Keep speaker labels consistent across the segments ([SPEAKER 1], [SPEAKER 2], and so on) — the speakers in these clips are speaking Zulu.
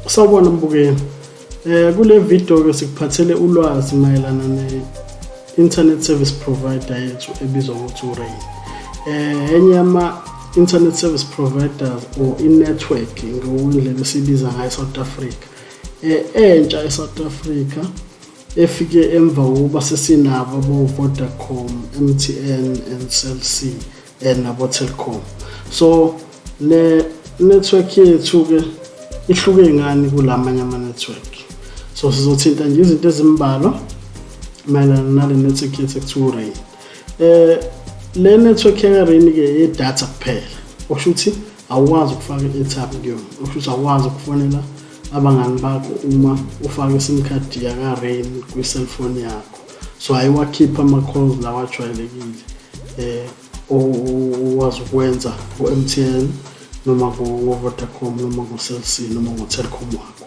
[SPEAKER 1] Sawubona mbukeli. Kule video ke sikuphathele ulwazi mayelana ne internet service provider yethu ebizwa ngokuthi uRain. Enye yama internet service providers or i-network ngokwendlela esibiza ngayo eSouth Africa. Entsha eSouth Africa efike emva kokuba sesinabo abo Vodacom, MTN and Cell C and nabo Telkom. So le network yethu ke ihluke ngani kulamanye ama network? So sizothinta nje izinto ezimbalwa mayelana nale network yethu ekuthiwa uRain. Le network yaka-Rain ke yedatha kuphela. Okusho ukuthi awukwazi ukufaka i-airtime kuyona. Okusho ukuthi awukwazi ukufonela abangani bakho uma ufaka i-SIM card yaka-Rain kwi-cellphone yakho. So ayiwakhipha ama-calls lawa ajwayelekile owazi ukwenza ku-MTN noma ngo-Vodacom noma ngo-Cell C noma ngo-Telkom wakho.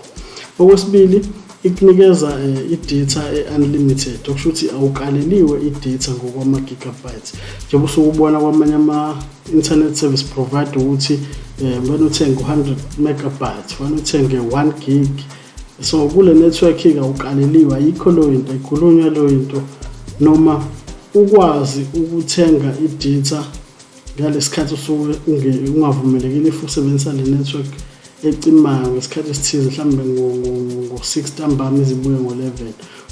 [SPEAKER 1] Okwesibili, ikunikeza i-data e-unlimited, okusho ukuthi awukaleliwe i-data ngokwama-gigabytes njengoba usuke ubona kwamanye ama-internet service provider ukuthi kumele uthenge u-100 megabytes, kufanele uthenge 1 gig. So kule network-ke awukaleliwe, ayikho leyo into, ayikhulunywa leyo into. Noma ukwazi ukuthenga i-data ngalesikhathi usuke ungavumelekile if usebenzisa le network ecimayo ngesikhathi esithize, mhlawumbe ngo-6 ntambama izibuye ngo-11,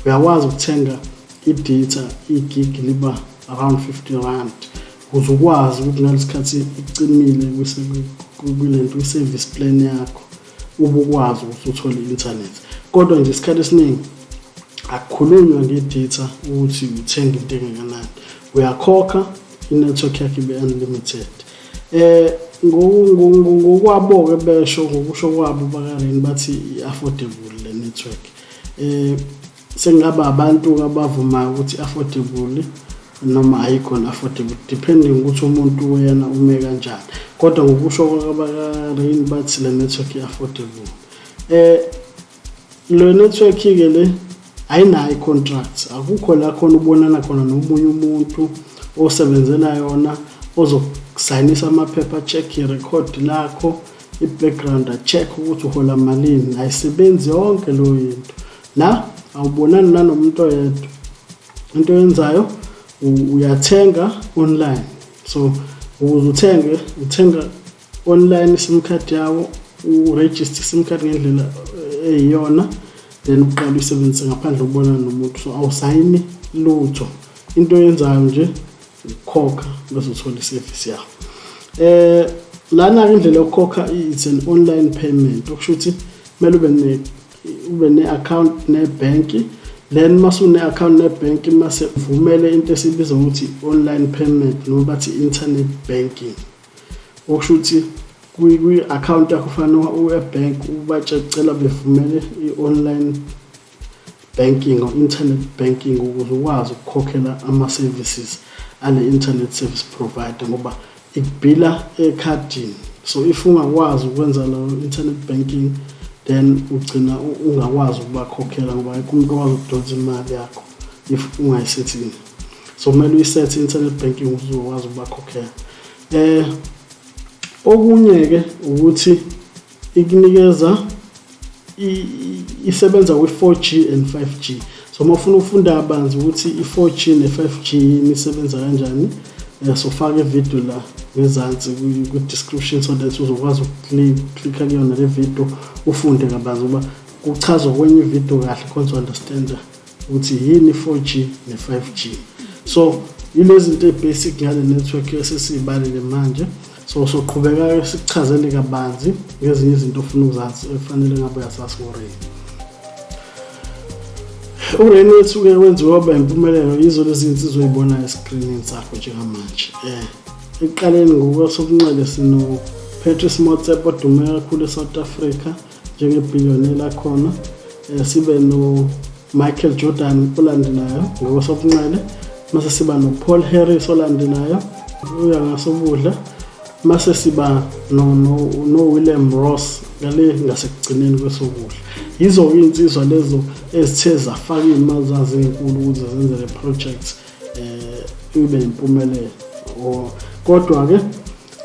[SPEAKER 1] uyakwazi ukuthenga i-data, igig liba around R50, ukuze ukwazi ukuthi ngalesikhathi icimile kulento kwi-service plan yakho ube ukwazi ukuthi uthole i-internet. Kodwa nje isikhathi esiningi akukhulunywa nge-data ukuthi uthenga into engakanani, uyakhokha, i-network yakho ibe unlimited. Ngokwabo-ke besho, ngokusho kwabo baka-Rain, bathi i-affordable le network. Sengaba abantu abavumayo ukuthi affordable noma ayikhona affordable, depending ukuthi umuntu yena ume kanjani, kodwa ngokusho kwabaka-Rain bathi le network i-affordable. Le network-ke le ayinayo i-contract, akukho la khona ubonana khona nomunye umuntu osebenzela yona ozokusayinisa amaphepha, check i-record lakho, i-background check ukuthi uhola malini. Ayisebenzi yonke leyo yinto la, awubonani nanomuntu oyedwa. Into oyenzayo, uyathenga online. So ukuze uthenge, uthenga online i-SIM card yawo, u-register i-SIM card ngendlela eyiyona, then uqale uyisebenzise ngaphandle kokubonana nomuntu. So awusayini lutho, into oyenzayo nje ukukhokha bese uthola isevisi yakho. Lana indlela yokukhokha, it's an online payment, okusho ukuthi kumele ube ne-account nebhenki. Then mase une-account nebhenki, mase uvumele into esibiza ngokuthi online payment noma bathi internet banking, okusho ukuthi kwi-account yakho kufanele uye ebhenki ubatshela bevumele i-online banking or internet banking ukuze ukwazi ukukhokhela ama-services ale internet service provider, ngoba ikubhila ekhadini. So if ungakwazi ukwenza lo internet banking, then ugcina ungakwazi ukubakhokhela, ngoba akekho umuntu okwazi ukudonsa imali yakho if ungayisethini. So kumele uyisethe i-internet banking ukuze uzokwazi ukubakhokhela. Okunye-ke ukuthi ikunikeza isebenza kwi-4G and 5G. So uma ufuna ukufunda kabanzi ukuthi i-4G ne-5G yini, isebenza kanjani, so faka ividiyo la ngezansi kwi-description so that uzokwazi ukuklikha kuyona le video ufunde kabanzi, ngoba kuchazwa kwenye ividiyo kahle khona u-understand ukuthi yini i-4G ne-5G. So yilezi zinto ey-basic ngale network esesiyibalile manje. So soqhubeka sikuchazele kabanzi ngezinye izinto ofuna ukuzazi, ekufanele ngabe uyazazi ngoRain. URain wethu-ke wenziwe waba impumelelo yizo lezi zinsizwa oyibonayo eskrinini sakho njengamanje. Ekuqaleni ngokwasokunxele sino Patrice Motsepe odume kakhulu eSouth Africa njengebhiliyonela lakhona. Sibe no Michael Jordan olandelayo ngokwasokunxele, mase siba no Paul Harris olandelayo uya ngasobudla, mase siba no William Ross ngale ngasekugcineni kwesokudla. Yizo iy'nsizwa lezo ezithe zafaka iy'mali zazo ey'nkulu ukuze zenze le project ibe impumelelo. Kodwa-ke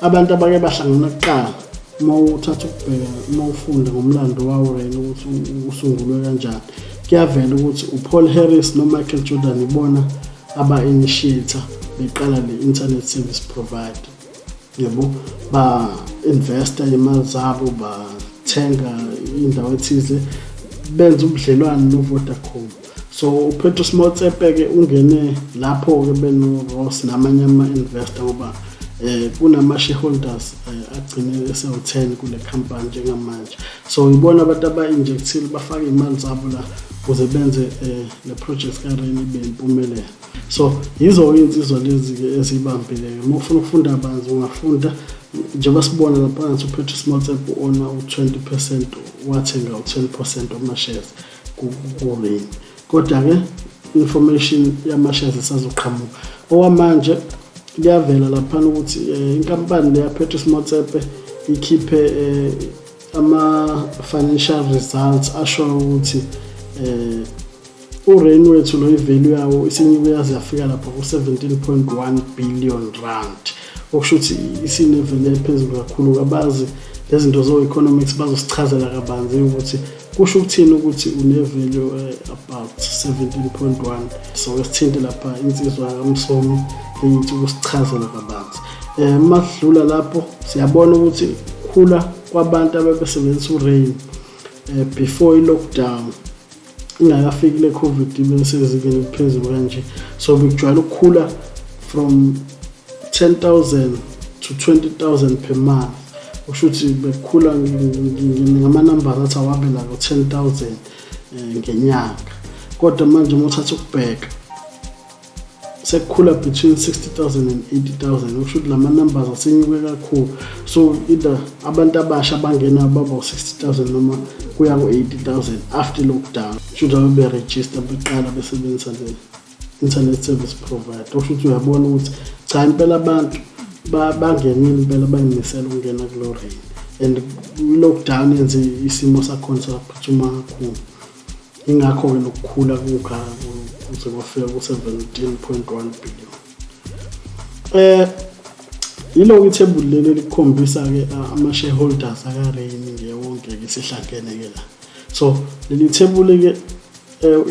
[SPEAKER 1] abantu abake bahlangana kuqala Uma uthatha ukubheka, uma ufunda ngomlando wawo Rain ukuthi usungulwe kanjani, kuyavela ukuthi uPaul Harris noMichael Jordan ibona aba-initiator beqala le internet service provider, yabo. Ba-investa imali zabo, bathenga indawo ethize, benza ubudlelwane no-Vodacom. So uPatrice Motsepe-ke ungene lapho-ke beno-Ross namanye ama-investor, ngoba kunama-shareholders agcine esewu-10 kule company njengamanje. So ibona abantu aba-injectile, bafake iy'mali zabo la ukuze benze le project ka-Rain ibe impumelelo. So yizo iy'nsizwa lezi-ke eziyibambile-ke. Uma ufuna ukufunda kabanzi ungafunda, njengoba sibona lapha ngathi uPatrice Motsepe u-owna u-20%, wathenga u-10% wama-shares ku-Rain. Kodwa-ke information yama-shares isazoqhamuka. Okwamanje kuyavela laphana ukuthi inkampani le yaPatrice Motsepe ikhiphe ama-financial results asho ukuthi uRain wethu lo, i-value yawo isinyuke yaze yafika lapha ku-17.1 billion rand, okusho ukuthi isine-value ephezulu kakhulu. Abazi lezinto zo-economics bazosichazela kabanzi ukuthi kusho ukuthini ukuthi une-value about 17.1. So ke sithinte lapha insizwa kaMsomi leyithi ukusichazela kabanzi. Masidlula lapho, siyabona ukuthi khula kwabantu abebesebenzisa uRain before i-lockdown ingakafiki le COVID besezingeni eliphezulu kanje. So bekujwayele ukukhula from 10,000 to 20,000 per month, kusho ukuthi bekukhula ngama-numbers athi awabe la ku-10,000 ngenyanga. Kodwa manje uma uthatha ukubheka, sekukhula between 60,000 and 80,000, kusho ukuthi lama numbers asenyuke kakhulu. So either abantu abasha abangena baba u-60,000 noma kuya ku-80,000 after lockdown, kusho ukuthi ababe-register beqala besebenzisa le internet service provider. Kusho ukuthi uyabona ukuthi cha, impela abantu bangenile, impela bayimisela ukungena kulo Rain, and i-lockdown yenze isimo sakhona saphuthuma kakhulu. Ingakho-ke nokukhula kungaka kuze kwafika ku-17.1 billion. Yilo ithebuli leli elikhombisa-ke ama-shareholders aka-Rain ngewonke-ke sihlangene-ke la. So leli thebuli-ke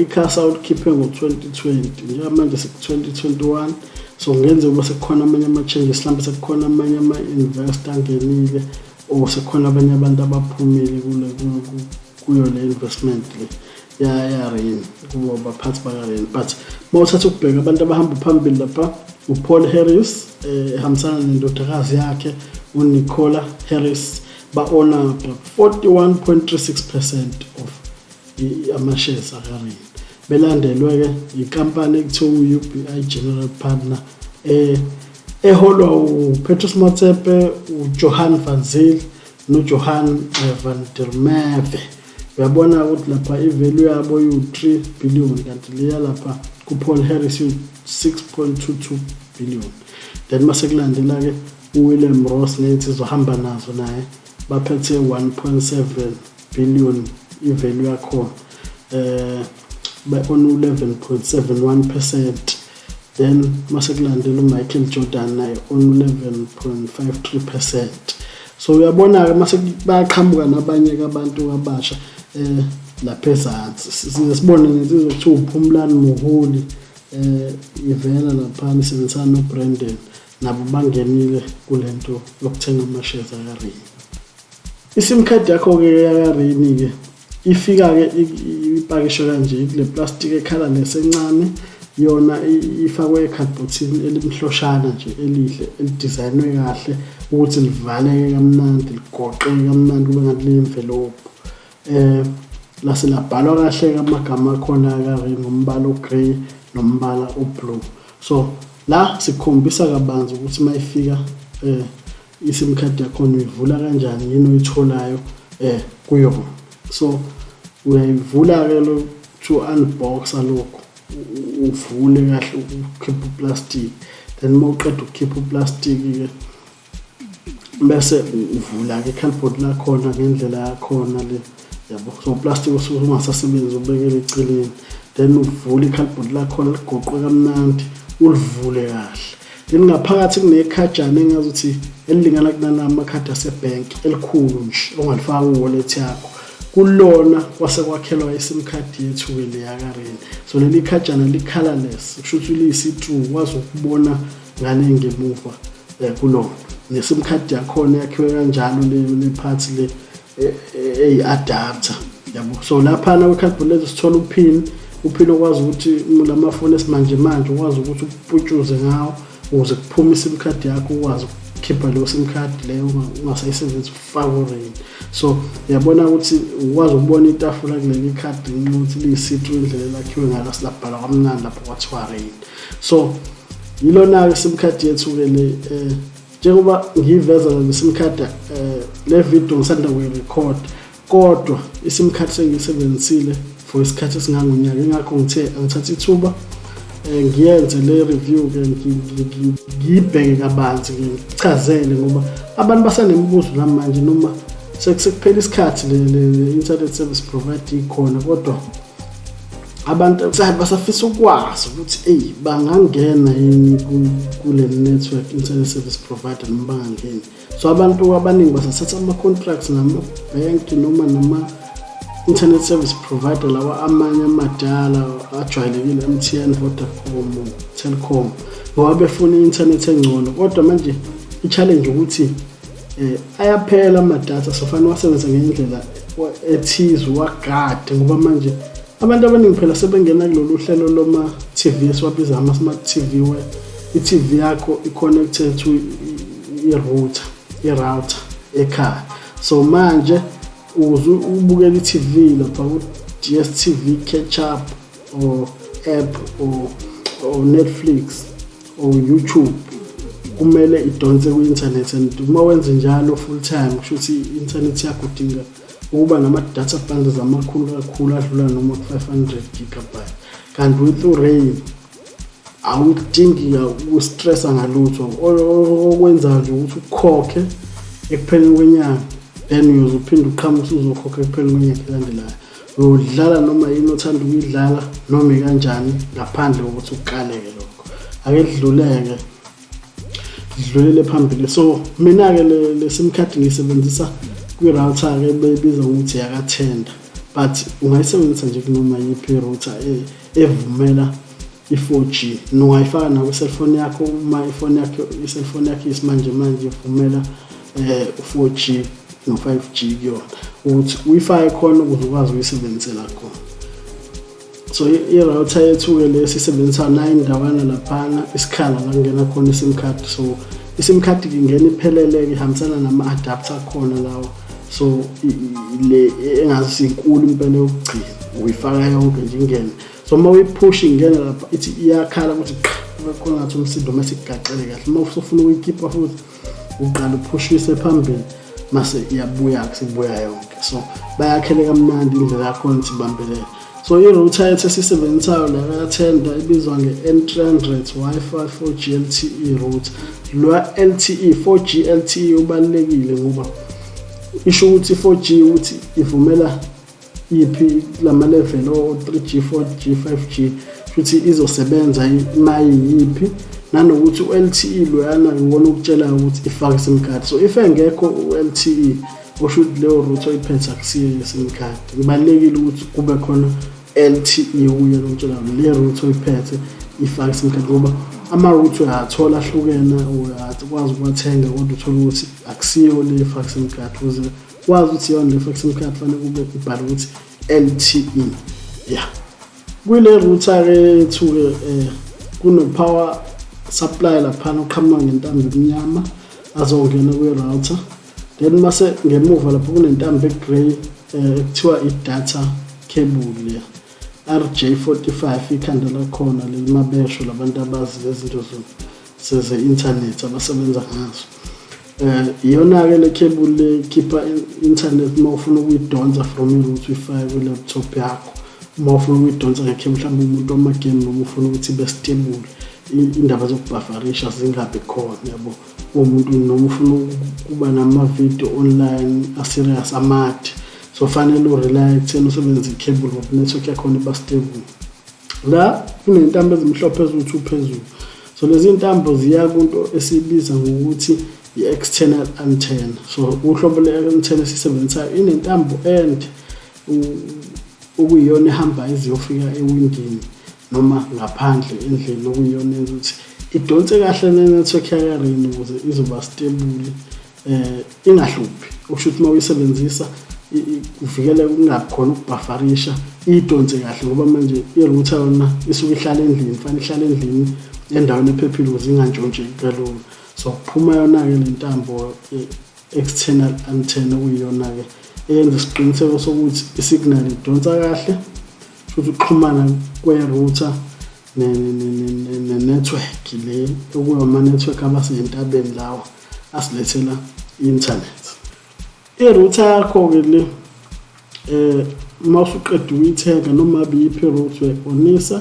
[SPEAKER 1] ICASA ulikhiphe ngo-2020, njengamanje siku-2021, so kungenzeka ukuba sekukhona amanye ama-changes, mhlawumbe sekukhona amanye ama-investor angenile or sekukhona abanye abantu abaphumile kuyo le investment le ya Rain, kubo baphathi baka-Rain. But uma uthatha ukubheka abantu abahamba phambili lapha, uPaul Harris ehambisana nendodakazi yakhe uNicola Harris, ba-owna about 41.36% of ama-shares aka-Rain, belandelwe-ke inkampani ekuthiwa u-UBI General Partner eholwa uPatrice Motsepe, uJohan van Zyl noJohan van der Merwe. Uyabona ukuthi lapha i-value yabo iwu-3 billion, kanti leya lapha kuPaul Harris iwu-6.22 billion. Then mase kulandela-ke uWilliam Ross neyinsizwa hamba nazo, naye baphethe 1.7 billion i-value yakhona, ba-own 11.71%. Then mase kulandela uMichael Jordan, naye own 11.53%. So uyabona-ke mase bayaqhamuka nabanye-ke abantu abasha lapha ezansi. Size sibone nensizwa kuthiwa uPhumlani Muholi, ivela laphana isebenzisana noBrandon, nabo bangenile kulento yokuthenga ama-shares aka-Rain. I-SIM card yakho-ke yaka-Rain-ke ifika-ke ipakishwe kanje kule plastic ekhala lesencane. Yona ifakwe ekhadibhothini elimhloshana nje elihle, elidizayinwe kahle ukuthi livaleke kamnandi, ligoqeke kamnandi, kube ngathi liyimvelophu. Lase labhalwa kahle amagama akhona ka-Rain ngombala o-grey nombala o-blue. So la sikhombisa kabanzi ukuthi uma ifika i-SIM card yakhona uyivula kanjani, yini oyitholayo kuyona. So uyayivula-ke lo to unboxa lokhu, uvule kahle, ukhiphe uplastic. Then uma uqeda ukukhipha uplastic-ke, bese uvula-ke i-cardboard lakhona ngendlela yakhona le, yabo. So uplastic usuke ungasasebenzi, ubekele eceleni, then uvule i-cardboard lakhona ligoqwe kamnandi, ulivule kahle. Then ngaphakathi kunekhajana engazuthi elilingana kunala amakhadi asebhenki, elikhulu nje ongalifaka ku-wallet yakho. Kulona kwase kwakhelwa i-SIM card yethu-ke le yaka-Rain. So leli khajana li-colorless, kusho ukuthi liyisi-true, ukwazi ukubona ngale ngemuva kulona. Ne-SIM card yakhona yakhiwe kanjalo, le part le eyi-adapter, yabo. So laphana kwi-cardboard lethu sithola uphini, uphini okwazi ukuthi lamafoni esimanje manje ukwazi ukuthi uputshuze ngawo ukuze kuphume i-SIM card yakho, ukwazi ukukhipha leyo SIM card leyo ungasayisebenzisi, ufake u-Rain. So uyabona ukuthi ukwazi ukubona itafula kuleli khadi ngenxa yokuthi liyi-see-through, indlela elakhiwe ngalo, silabhalwa kamnandi lapho kwathiwa Rain. So yilona-ke SIM card yethu-ke le. Njengoba ngiyiveza le SIM card, le video ngisanda kuyirecord, kodwa i-SIM card sengiyisebenzisile for isikhathi esingangonyaka. Ingakho ngithe angithathe ithuba ngiyenze le review ke, ngiyibheke kabanzi, ngichazele, ngoba abantu basanemibuzo namanje noma sekuphela isikhathi le internet service provider ikhona, kodwa abantu basafisa ukwazi ukuthi eyi, bangangena yini kule network, internet service provider, noma bangangeni. So abantu abaningi basathatha ama-contracts namabhenki noma nama-internet service provider lawa amanye amadala ajwayelekile, MTN, Vodacom, Telkom, ngoba befuna i-internet engcono. Kodwa manje i-challenge ukuthi ayaphela amadatha, so fanele wasebenzise ngendlela ethize, wagade, ngoba manje abantu abaningi phela sebengena kulolu hlelo loma TV esiwabiza ama-smart TV, where i-TV yakho i-connected to i-router ekhaya. So manje uze ubukela i-TV lapha ku-DStv Catch Up or app or Netflix or YouTube, kumele idonse ku-internet, and uma wenze njalo full time, kusho ukuthi i-internet yakho udinga ukuba nama-data bundles amakhulu kakhulu adlula noma ku-500 gigabyte. Kanti with u-Rain awudingi ukustressa ngalutho. Okwenzayo nje ukuthi ukhokhe ekupheleni kwenyanga, then uyoze uphinde uqhamuke usuzokhokha ekupheleni kwenyanga elandelayo. Uyodlala noma yini othanda ukuyidlala noma ikanjani ngaphandle kokuthi ukaleke. Lokho ake kudluleke, dlulele phambili. So mina-ke le SIM card ngiyisebenzisa kwi-router-ke beyibiza ngokuthi yakaTenda, but ungayisebenzisa nje kunoma yiphi i-router evumela i-4G. Ungayifaka nakwi-cellphone yakho uma ifoni yakho, i-cellphone yakho isimanje manje ivumela u-4G no-5G kuyona, ukuthi uyifake khona ukuze ukwazi ukuyisebenzisela khona. So i-router yethu-ke le sisebenzisa nayo indawana laphana isikhala la kungena khona i-SIM card. So i-SIM card ingena iphelele-ke, ihambisana nama-adapter akhona lawo. So le engazi inkulu impela yokugcina, uyifaka yonke nje ingene. So uma uyiphusha ingena lapha, ithi iyakhala ukuthi qha, kube khona ngathi umsindo, mase igacele kahle. Uma usufuna ukuyikhipha futhi, uqala uphushise phambili, mase iyabuya, sibuya yonke. So bayakhele kamnandi indlela yakhona ukuthi ibambelele. So i-router yethu esiyisebenzisayo la kaTenda ibizwa nge-N300 Wi-Fi 4G LTE router. Lo LTE, 4G LTE ubalulekile ngoba isho ukuthi 4G ukuthi ivumela iphi lama level o 3G, 4G, 5G, futhi izosebenza mayiyiphi, nanokuthi u-LTE loyana ngibona ukutshela ukuthi ifake SIM card. So if engekho u-LTE, kusho ukuthi leyo router oyiphethe akusiyo ye-SIM card. Kubalulekile ukuthi kube khona LTE kuyo lokutshela le router oyiphethe ifake SIM card, ngoba ama-router uyathola ahlukene, uyakwazi ukuwathenga, kodwa uthole ukuthi akusiyo le efake SIM card. Ukuze wazi ukuthi iyona le efake SIM card, fanele kube ibhalwe ukuthi LTE. Yeah, kule router-ke yethu-ke kuno-power supply laphana oqhamuka ngentambo emnyama azongena kwi-router. Then mase ngemuva lapho kunentambo e-grey ekuthiwa i-data cable le RJ45, ikhanda lakhona leli mabesho labantu abazi lezi zinto ze-internet abasebenza ngazo. Iyona-ke le cable le khipha internet uma ufuna ukuyidonsa from i-router uyifake kwi-laptop yakho, uma ufuna ukuyidonsa nge-cable, mhlawumbe umuntu wamagame, noma ufuna ukuthi ibe stable, indaba zokubhafarisha zingabi khona, yabo, umuntu, noma ufuna ukuba nama-video online a-serious amade. So fanele u-rely ekutheni usebenzise i-cable ngoba network yakhona iba stable. La kuney'ntambo ezimhlophe eziwu-two phezulu. So lezi ntambo ziya kunto esiyibiza ngokuthi i-external antenna. So uhlobo le-antenna esisebenzisayo inentambo ende okuyiyona ehamba iziyofika ewindini noma ngaphandle endlini, okuyiyona yenza ukuthi idonse kahle ne-network yaka-Rain ukuze izoba stable, ingahluphi. Okusho ukuthi uma uyisebenzisa kuvikeleka ukungabi khona ukubhafarisha, idonse kahle, ngoba manje i-router yona isuke ihlala endlini, fanele ihlale endlini endaweni ephephile ukuze ingantshontsheki kalula. So kuphuma yona-ke le ntambo external antenna, okuyiyona-ke eyenza isiqiniseko sokuthi isignal idonsa kahle, futhi ukuxhumana kwe-router ne-network le, okuyama-network abasey'ntabeni lawa asilethela i-internet. I-router yakho-ke le, uma usuqeda ukuyithenga noma biyiphi i-router, uyayi-onisa.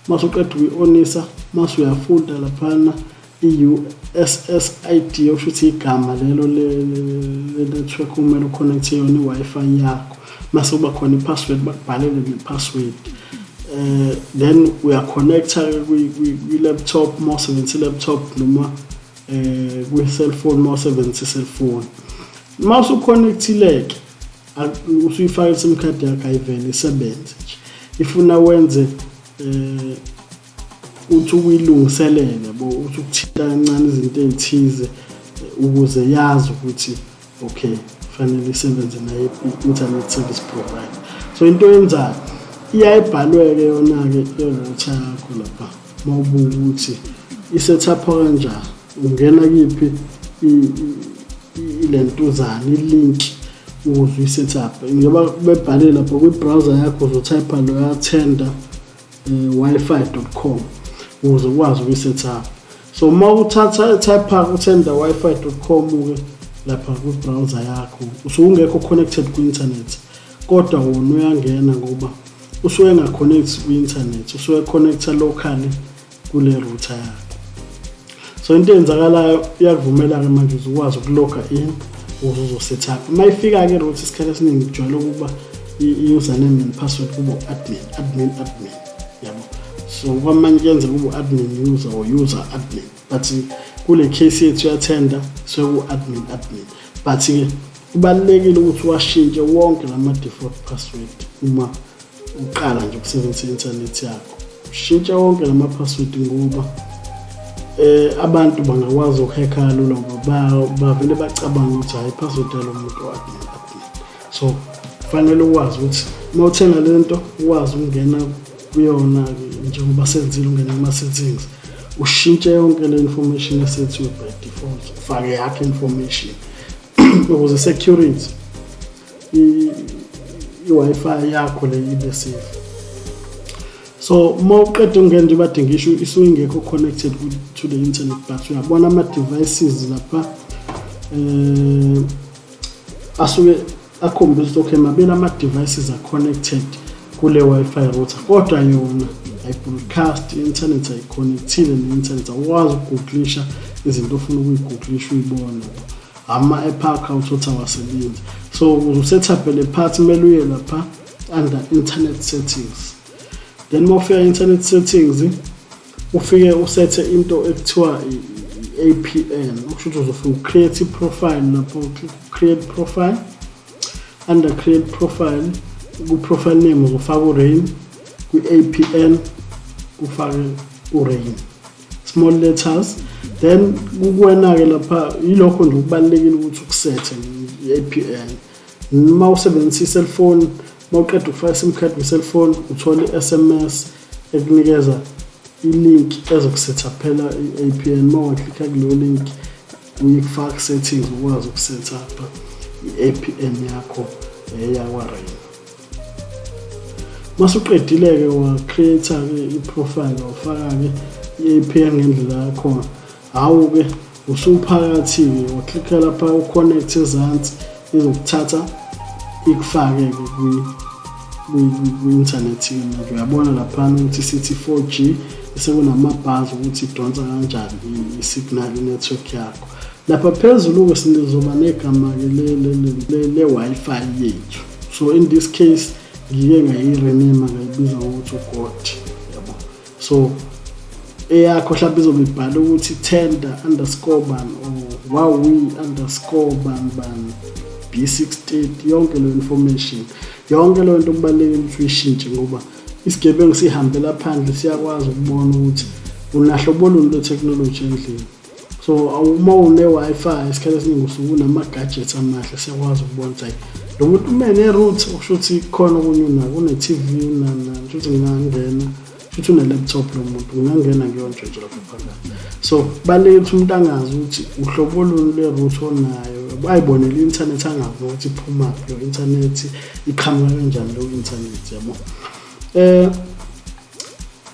[SPEAKER 1] Uma usuqeda ukuyi-onisa, mase uyafunda laphana i-USSID, okusho ukuthi igama lelo le-network kumele uconnecte yona i-Wi-Fi yakho. Mase kuba khona i-password, bakubhalele ne-password, then uyaconnecta kwi-laptop uma usebenzisa i-laptop noma kwi-cellphone uma usebenzisa i-cellphone. Uma usuconnectile-ke, usuyifaka i-SIM card yakho, ayivele isebenze nje. Ifuna wenze uthi ukuyilungiselela yabo, uthi ukuthinta kancane izinto ey'thize ukuze yazi ukuthi okay, fanele isebenze naye i-internet service provider. So into oyenzayo, iyayibhalwe-ke yona-ke i-router yakho lapha. Uma ubuka ukuthi i-setup kanjani, ungena kiphi ilentuzana i-link ukuze uyi-setup, njengoba bebhale lapha kwi-browser yakho, uzotype loya tenda wifi.com ukuze ukwazi ukuyi-setup. So uma uthatha type ku-tenda wifi.com ke lapha kwi-browser yakho, usuke ungekho connected ku-internet, kodwa wona uyangena ngoba usuke engaconnect kwi-internet, usuke connecta locally kule router yakho. So into eyenzakalayo, iyakuvumela-ke manje ukuze ukwazi ukuloga in ukuze uzo-set up. Uma ifika-ke i-router, isikhathi esiningi kujwayele ukuba i-username and password kube u-admin admin admin, yabo. So kwamanye kuyenzeka kube u-admin user or user admin, but kule case yethu yathenda seku-admin admin. But-ke kubalulekile ukuthi washintshe wonke lama-default password uma uqala nje ukusebenzisa i-internet yakho. Ushintshe wonke lama-password ngoba abantu bangakwazi ukuhacka kalula, ngoba bavele bacabanga ukuthi hayi, i-password yalo muntu admin admin. So kufanele ukwazi ukuthi uma uthenga lento ukwazi ukungena kuyona njengoba senzile, ungene kuma-settings, ushintshe yonke le information esethiwe by default, ufake yakho information ukuze security i-Wi-Fi yakho le ibe safe. So uma uqeda ungena nje, bade ngisho isuke ingekho connected to the internet, but uyabona ama-devices lapha asuke akhombisa ukuthi okay, mabili ama-devices are connected kule Wi-Fi router, kodwa yona ayi-broadcast i-internet, ayiconnectile ne-internet, awukwazi ukugooglisha izinto ofuna ukuyigooglisha uyibone, ama-app akho awuthothi awasebenzi. So ukuze uset-uphe le part, kumele uye lapha under internet settings. Then uma ufika internet settings, ufike usethe into ekuthiwa i-APN, okusho ukuthi uzofika ucreate i-profile lapho, click create profile. Under create profile, ku-profile name uzofaka u-Rain, kwi-APN ufake u-Rain, small letters. Then kukuwena-ke lapha, yilokho nje okubalulekile ukuthi ukusethe i-APN. Uma usebenzisa i-cellphone, uma uqeda ukufaka i-SIM card kwi-cellphone, uthola i-SMS ekunikeza i-link ezokusethaphela i-APN. Uma ungaklikha kuleyo link, uyikufaka ku-settings, ukwazi ukusetapha i-APN yakho yakwa-Rain. Mase uqedile-ke wa-create-ke i-profile, wafaka-ke i-APN ngendlela yakhona, hawu-ke usuphakathi-ke, waklikha lapha u-connect ezansi, izokuthatha ikufake-ke kwi-internet-ke. Manje uyabona laphana ukuthi sithi 4G, sekunama-bars ukuthi idonsa kanjani i-signal, i-network yakho. Lapha phezulu-ke sizoba negama-ke le-Wi-Fi yethu. So in this case ngike ngayi-rename, ngayibiza ngokuthi uGod, yabo. So Eyakho mhlawumbe izobe ibhala ukuthi tender underscore bani or Huawei underscore bani bani B630, yonke leyo information, yonke leyo nto kubalulekile ukuthi uyishintshe, ngoba isigebengu sihambela phandle, siyakwazi ukubona ukuthi unahlobo luni lwe-technology endlini. So uma une-Wi-Fi, isikhathi esiningi usuke unama-gadgets amahle, siyakwazi ukubona ukuthi hayi, lo muntu ume ne-router, okusho ukuthi khona okunye unako, une-TV, unana, kusho ukuthi ngingangena, futhi une-laptop lo muntu, ngingangena ngiyontshontsha lapho phakathi. So kubalulekile ukuthi umuntu angazi ukuthi uhlobo luni lwe-router onayo, ayibonele i-inthanethi, angazi nokuthi iphumaphi leyo inthanethi, iqhamuka kanjani leyo inthanethi, yabo.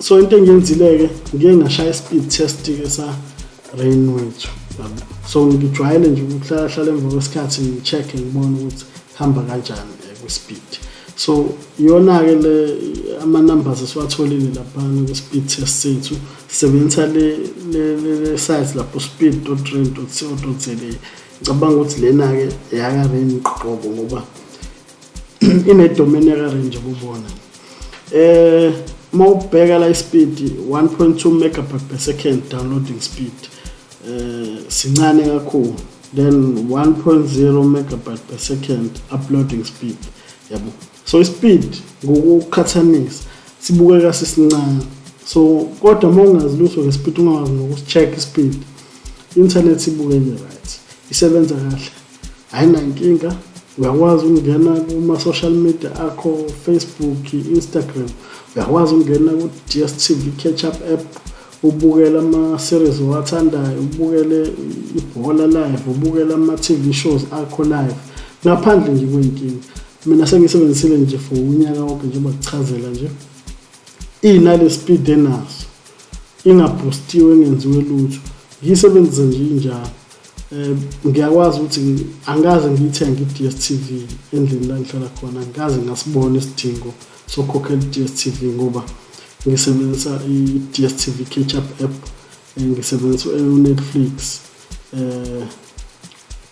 [SPEAKER 1] So into engiyenzile-ke, ngike ngashaya i-speed test-ke sa-Rain wethu, yabo. So ngijwayele nje ukuhlala hlala emva kwesikhathi ngi-check-e, ngibone ukuthi hamba kanjani kwi-speed. So iyona-ke le ama-numbers esiwatholile laphana kwi-speed test sethu. Sisebenzisa le site lapho, speed.rain.co.za. Ngicabanga ukuthi lena-ke eyaka-Rain qobo, ngoba ine-domain yaka-Rain nje kubona. Uma ubheka la, i-speed 1.2 megabyte per second downloading speed, sincane kakhulu, then 1.0 megabyte per second uploading speed, yabo. So i-speed ngokuqhathanisa sibukeka sisincane. So kodwa uma ungazi lutho nge-speed, ungawazi nokusi-check i-speed, internet ibukeke right, isebenza kahle, ayinankinga. Uyakwazi ukungena kuma-social media akho, Facebook, Instagram, uyakwazi ukungena ku-DStv Catch Up app, ubukele ama-series owathandayo, ubukele ibhola live, ubukele ama-TV shows akho live ngaphandle nje kwey'nkinga. Mina sengisebenzisile nje for unyaka wonke, njengoba kuchazela nje, inale speed enaso, inga-boost-iwe, engenziwe lutho, ngiyisebenzise nje injalo. Ngiyakwazi ukuthi angikaze ngiyithenge i-DStv endlini la ngihlala khona, angikaze ngasibona isidingo sokukhokhela i-DStv, ngoba ngisebenzisa i-DStv Catch Up app, ngisebenzisa u-Netflix.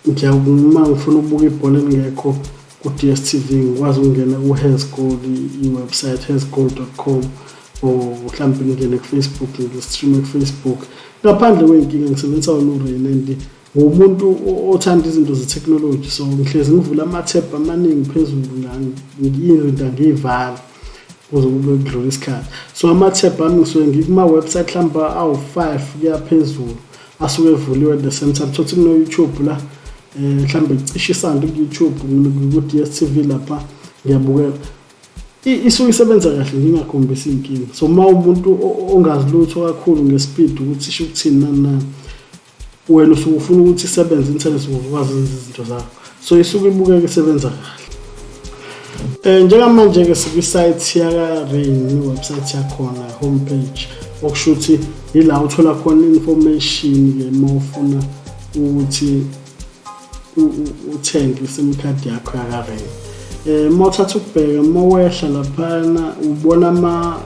[SPEAKER 1] Uma ngifuna ukubuka ibhola elingekho ku-DStv, ngikwazi ukungena ku-Herzgoal, i-website herzgoal.com, or mhlawumbe ngingene ku-Facebook, ngi-stream ku-Facebook ngaphandle kwey'nkinga. Ngisebenzisa wona u-Rain, and ngumuntu othanda izinto ze-technology, so ngihlezi ngivula ama-tab amaningi phezulu, izinto angiyivala kuze kube kudlula isikhathi. So ama-tab ami ngisuke ngikuma-website mhlawumbe awu-5 kuya phezulu, asuke evuliwe at the same time. Thothi kuno-YouTube la, mhlawumbe cishe isando ku-YouTube, ku-DStv lapha ngiyabukela, isuke isebenza kahle, ngingakhombisi iy'nkinga. So uma umuntu ongazi lutho kakhulu nge-speed, ukuthi isho ukuthini, nani nani, wena usuke ufuna ukuthi isebenze i-internet ukuze ukwazi ukwenza izinto zakho, so isuke ibukeka isebenza kahle. Njengamanje-ke sikwi-site yaka-Rain, i-website yakhona, homepage, okusho ukuthi ila uthola khona information-ke uma ufuna ukuthi uthenge i-SIM card yakho yaka-Rain. Uma uthatha ukubheka, uma wehla laphana, ubona ama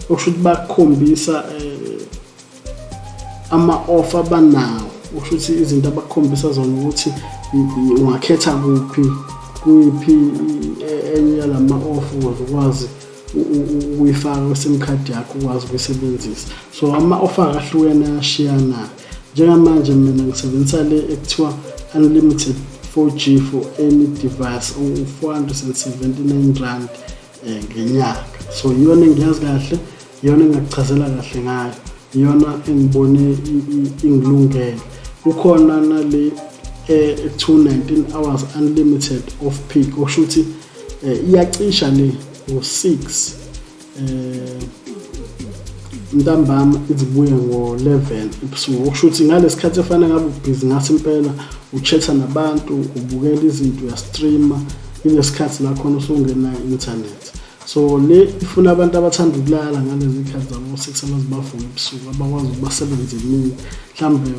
[SPEAKER 1] okusho ukuthi bakukhombisa ama-offer abanawo, okusho ukuthi izinto abakukhombisa zona ukuthi ungakhetha kuphi, kuyiphi enye yalama-offer ukuze ukwazi ukuyifaka kwi-SIM card yakho, ukwazi ukuyisebenzisa. So ama-offer akahlukene, ayashiyana. Njengamanje mina ngisebenzisa le ekuthiwa unlimited 4G for any device, u-R479 ngenyanga. So iyona engiyazi kahle, iyona engingakuchazela kahle ngayo, iyona engibone ingilungele. Kukhona nale ekuthiwa 19 hours unlimited off peak, okusho ukuthi iyacisha le ngo-6 ntambama, izibuye ngo-11 ebusuku, okusho ukuthi ngalesi khathi efana ngabe ubhizi ngathi impela, u-chat-a nabantu, ubukela izinto, uya-stream-a, ilesikhathi la khona usungenayo i-internet. So le ifuna abantu abathanda ukulala ngalezi khathi zabo 6, abaze bavuke ebusuku, abakwazi ukuthi basebenze emini. Mhlawumbe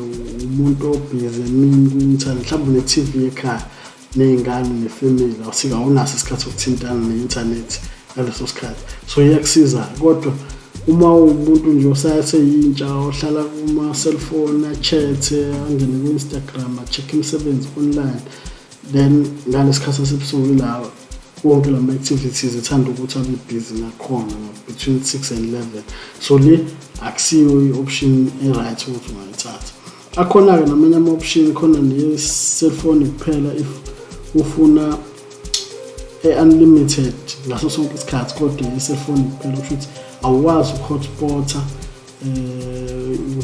[SPEAKER 1] umuntu obhizi emini kwi-internet, mhlawumbe une-TV ekhaya ney'ngane ne-family, awusike awunaso isikhathi sokuthintana ne-inthanethi ngaleso sikhathi, so iyakusiza. Kodwa uma uwumuntu nje osaseyintsha, ohlala kuma-cellphone, a-chat-e, angene ku-Instagram, a-check imisebenzi online, then ngalesi khathi sasebusuku ila Wonke lama activities ethanda ukuthi abe busy ngakhona between 6 and 11. So le akusiyo i-option e-right ukuthi ungayithatha. Akhona-ke namanye ama-option, khona neye-cellphone kuphela if ufuna e-unlimited ngaso sonke isikhathi, kodwa i-cellphone kuphela, kusho ukuthi awukwazi uku-hotspot-a,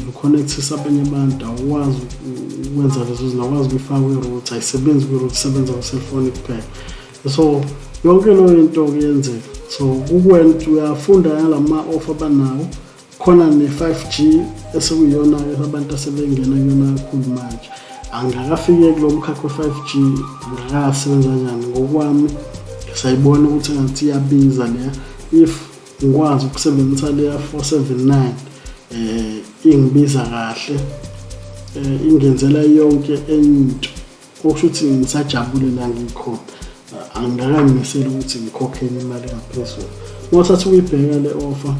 [SPEAKER 1] uconnectisa abanye abantu, awukwazi ukwenza lezo zinto, awukwazi ukuyifaka kwi-router, ayisebenzi kwi-router, isebenza ku-cellphone kuphela. So yonke leyo into kuyenzeka. So kukuwena ukuthi uyafunda ngalama-offer abanawo. Khona ne-5G esekuyiyona-ke abantu asebengena kuyona kakhulu manje. Angakafiki kulo mkhakha we-5G, angakasebenza kanjani ngokwami, sayibona ukuthi engathi iyabiza leya. If ngikwazi ukusebenzisa leya 479, ingibiza kahle, ingenzela yonke enye into, okusho ukuthi ngisajabule la ngikhona, angikayimiseli ukuthi ngikhokhe enye imali engaphezulu. Uma uthatha ukuyibheka le offer,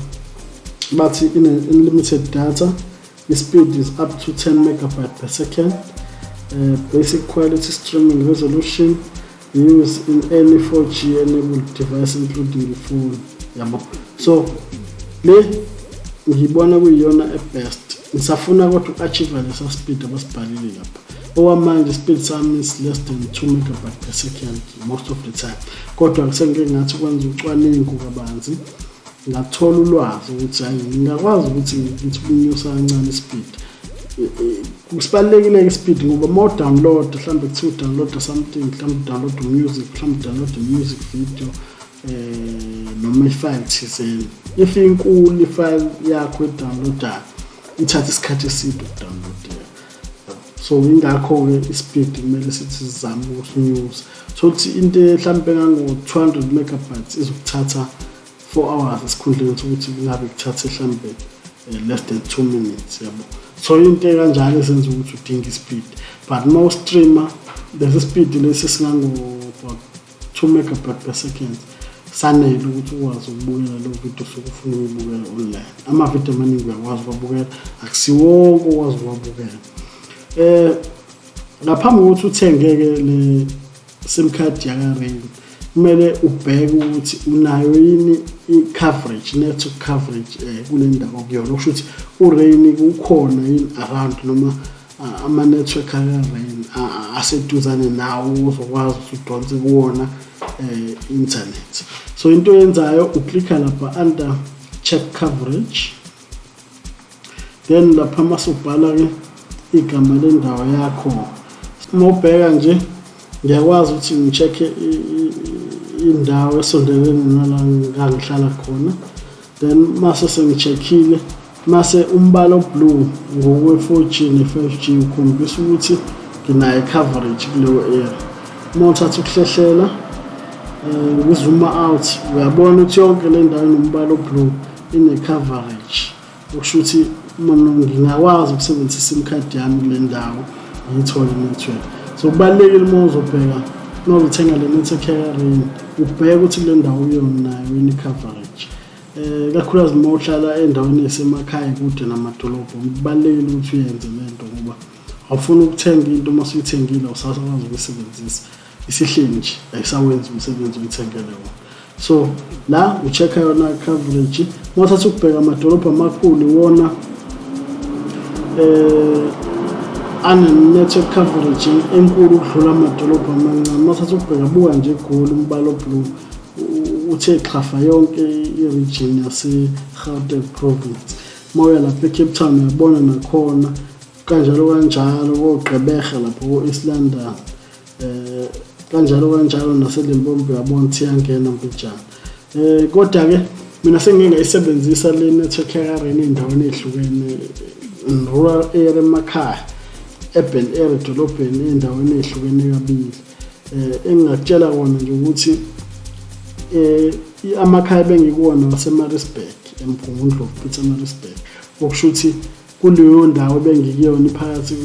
[SPEAKER 1] bathi ine-unlimited data, i-speed is up to 10 megabyte per second, basic quality streaming resolution, use in any 4G enabled device including the phone, yabo. So le ngiyibona kuyiyona e-best. Ngisafuna kodwa uku-achieve lesa speed abasibhalile lapha. Okwamanje speed sami is less than 2 megabyte per second most of the time, kodwa sengike ngathi ukwenza ucwaningo kabanzi, ngathola ulwazi ukuthi hayi, ngingakwazi ukuthi ngithi ukunyusa kancane ispeed. Kusibalulekile-ke ispeed ngoba uma udownload, mhlawumbe kuthiwa udownload something, mhlawumbe udownload music, mhlawumbe udownload music video, noma ifile thizeni, if inkulu ifile yakho edownloadayo, ithatha isikhathi eside ukudownloadeka. So ingakho-ke ispeed kumele sithi sizame ukusinyusa. So ukuthi into mhlawumbe engango-200 megabytes izokuthatha 4 hours esikhundleni sokuthi kungabe kuthathe mhlawumbe less than 2 minutes, yabo. So into ekanjalo ezenza ukuthi udinge ispeed. But uma ustreamer, lesi speed lesi esingango about 2 megabyte per second sanele ukuthi ukwazi ukubukela leyo video osuke ufuna ukuyibukela online. Amavidiyo amaningi uyakwazi ukuwabukela, akusiwonke okwazi ukuwabukela. Ngaphambi kokuthi uthenge-ke le SIM card yaka-Rain, kumele ubheke ukuthi unayo yini i-coverage, network coverage, kule ndawo okuyona. Okusho ukuthi u-Rain ukhona yini around, noma ama-network aka-Rain aseduzane nawo uzokwazi ukuthi udonse kuwona internet. So into oyenzayo, uklikha lapha under check coverage, then lapha masubhala-ke igama lendawo yakho. Uma ubheka nje, ngiyakwazi ukuthi ngi-check-e indawo esondelene nala ngangihlala khona. Then mase sengi-check-ile, mase umbala oblue ngokwe-4G ne-5G ukhombisa ukuthi nginayo i-coverage kuleyo area. Uma uthatha ukuhlehlela, ngizooma out, uyabona ukuthi yonke le ndawo enombala oblue ine-coverage, okusho ukuthi ngingakwazi ukusebenzisa i-SIM card yami kule ndawo, ngiyithole i-network. So kubalulekile uma uzobheka, uma uzothenga le network yaka-Rain, ubheke ukuthi kule ndawo uyona nayo yini i-coverage, kakhulukazi uma uhlala endaweni esemakhaya kude namadolobha. Kubalulekile ukuthi uyenze le nto ngoba awufuni ukuthenga into, uma usuyithengile awusakwazi ukuyisebenzisa, isihleli nje, ayisawenzi umsebenzi oyithengele wona. So la u-check-a yona coverage. Uma uthatha ukubheka amadolobha amakhulu, iwona ane-network coverage enkulu ukudlula amadolobha amancane. Uma uthatha ukubheka, buka nje eGoli, umbala oblue uthe xhafa yonke i-region yase-Gauteng province. Uma uya lapha e-Cape Town, uyabona nakhona kanjalo kanjalo, koGqeberha lapho ko-East London, kanjalo kanjalo, naseLimpopo uyabona ukuthi iyangena mbijana. Kodwa-ke mina sengike ngayisebenzisa le network yaka-Rain ey'ndaweni ey'hlukene, in rural area, emakhaya, urban area, edolobheni, ey'ndaweni ey'hlukene kabili. Engingakutshela kona nje ukuthi amakhaya bengikuwona waseMaritzburg, eMgungundlovu, Pietermaritzburg, okusho ukuthi kuleyo ndawo bengikuyona iphakathi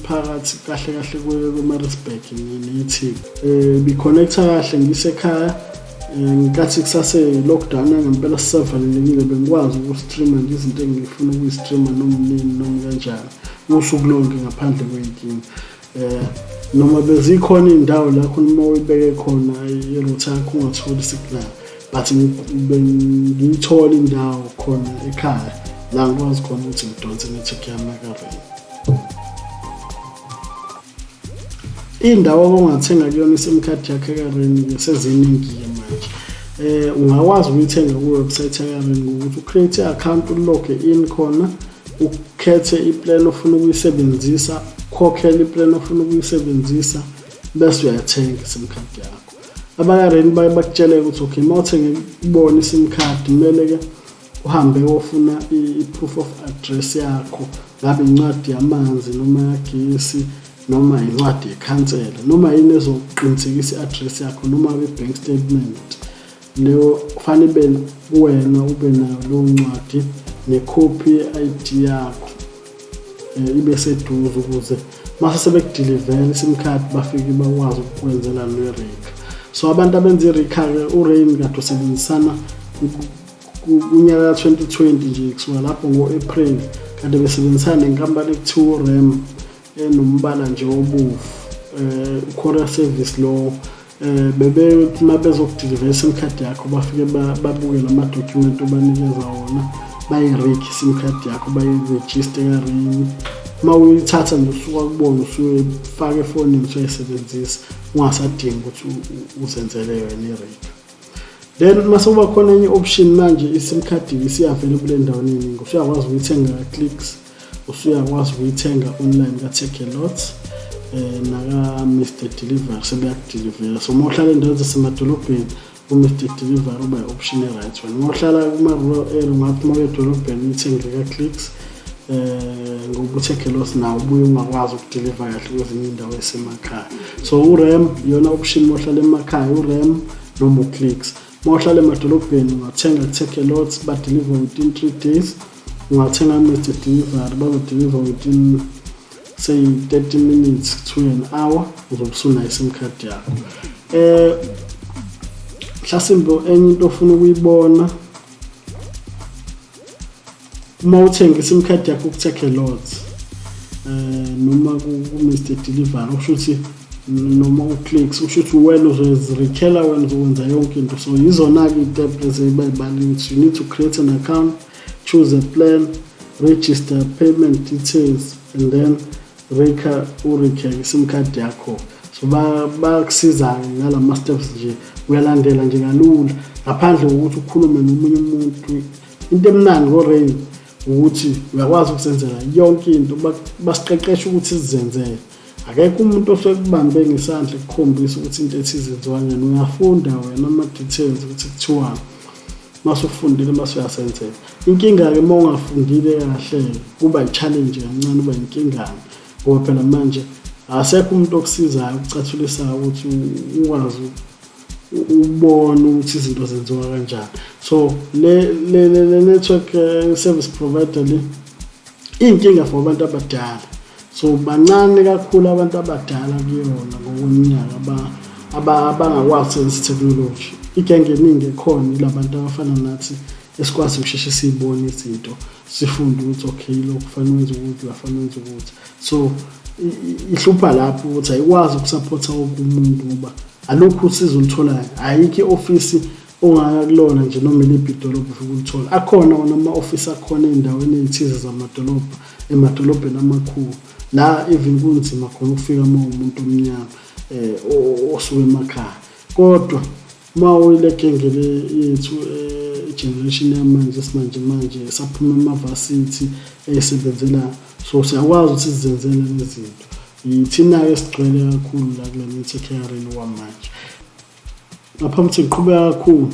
[SPEAKER 1] phakathi kahle kahle kweMaritzburg neTheku, biconnecta kahle ngisekhaya. Ngenkathi kusase lockdown yangempela, sisavalelekile, bengikwazi ukustreama nje izinto engifuna ukuyistreama noma nini noma kanjani usuku lonke ngaphandle kwey'nkinga. Noma bezikhona iy'ndawo la khona uma uyibeke khona i-router yakho ungatholi isignal, but ngiyithola indawo khona ekhaya la ngikwazi khona ukuthi ngidonse i-network yami yaka-Rain. Iy'ndawo ongathenga kuyona i-SIM card yakho eka-Rain-ke seziningi-ke manje. Ungakwazi ukuyithenga ku-website yaka-Rain ngokuthi u-create i-account, u-log in khona, ukhethe i-plan ofuna ukuyisebenzisa, ukhokhele i-plan ofuna ukuyisebenzisa, bese uyathenga i-SIM card yakho. Abaka-Rain baye bakutshele ukuthi okay, uma uthenge kubona i-SIM card, kumele-ke uhambe uyofuna i-proof of address yakho, ngabe incwadi yamanzi noma yagesi noma incwadi yekhansela noma yini ezoqinisekisa i-address yakho, noma i-bank statement leyo kufanele ibe kuwena, ube nayo leyo ncwadi nekhophi ye-ID yakho, ibe seduze ukuze mase sebekudilivela i-SIM card bafike bakwazi ukukwenzela ne-RICA. So abantu abenza i-RICA-ke, u-Rain kade usebenzisana kunyaka ka-2020 nje, kusuka lapho ngo-April kade besebenzisana nenkampani ekuthiwa u-RAM enombala nje obovu, courier service lo. Bebe uma bezokudilivela i-SIM card yakho, bafike babuke lama-document obanikeza wona, bayi-RICA i-SIM card yakho, bayi-register ka-Rain. Uma uyithatha nje usuka kubona, usuyifaka efonini, usuyayisebenzisa, ungasadingi ukuthi uzenzele yona i-RICA. Then mase kuba khona enye option manje, i-SIM card isiya-available endaweni eningi. Usuyakwazi ukuyithenga ka-Clicks, usuyakwazi ukuyithenga online ka-Takealot, naka Mr Delivery sebeyakudilivela. So uma uhlala endaweni zasemadolobheni, u-Mr Delivery uba i-option e-right wena. Uma uhlala kuma-rural area, ungathi uma uya edolobheni uyithenge ka-Clicks, ngoba u-Takealot nawo ubuye ungakwazi ukudeliver kahle kwezinye iy'ndawo ey'semakhaya. So u-RAM iyona option uma uhlala emakhaya, u-RAM noma u-Clicks. Uma uhlala emadolobheni, ungathenga ku-Takealot, badeliver within 3 days. Ungathenga Mr Delivery, bazodeliver within, say, 30 minutes to an hour, uzobe usunayo i-SIM card yakho. Mhlasimbe enye into ofuna ukuyibona, uma uthenga i-SIM card yakho ku-Takealot noma ku-Mr Delivery, okusho ukuthi noma u-Clicks, kusho ukuthi wena uzoyizirikhela, wena uzokwenza yonke into. So yizona-ke iy'step lezi ey'bayibaliwe ukuthi you need to create an account, choose a plan, register payment details and then RICA, u-RICA i-SIM card yakho. So bayakusiza-ke ngalama steps nje, uyalandela nje kalula ngaphandle kokuthi ukhulume nomunye umuntu. Into emnandi ngo-Rain ukuthi uyakwazi ukusenzela yonke into, basiqeqesha ukuthi sizenzele. Akekho umuntu osuke kubambe ngesandla ekukhombisa ukuthi into ethize yenziwa kanjani. Uyafunda wena ama-details ukuthi kuthiwani, mase ufundile mase uyasenzela. Inkinga-ke uma ungafundile kahle, kuba i-challenge kancane, uba inkingana, ngoba phela manje asekho umuntu okusizayo, ukucathulisayo ukuthi ukwazi ubone ukuthi izinto zenziwa kanjani. So le network service provider le iyinkinga for abantu abadala. So bancane kakhulu abantu abadala kuyona ngokweminyaka abangakwazi ukusebenzisa i-technology. Igenge eningi ekhona ilabantu abafana nathi esikwazi ukusheshe siyibone izinto, sifunde ukuthi okay, lokhu kufanele wenze ukuthi, la kufanele wenze ukuthi. So ihlupha lapho ukuthi ayikwazi ukusaphotha wonke umuntu, ngoba alukho usizo olutholayo. Ayikho i-ofisi ongaya kulona nje noma iliphi idolobha ufike ulithola. Akhona wona ama-ofisi akhona ey'ndaweni ey'thize zamadolobha, emadolobheni amakhulu la even kunzima khona ukufika uma umuntu omnyama osuka emakhaya. Kodwa uma uyile genge le yethu, i-generation yamanje, esimanje manje saphuma emavasithi ey'sebenzela, so siyakwazi ukuthi sizenzele lezi zinto. Yithina-ke esigcwele kakhulu la kule network ya-Rain okwamanje. Ngaphambi ukuthi ngiqhubeka kakhulu,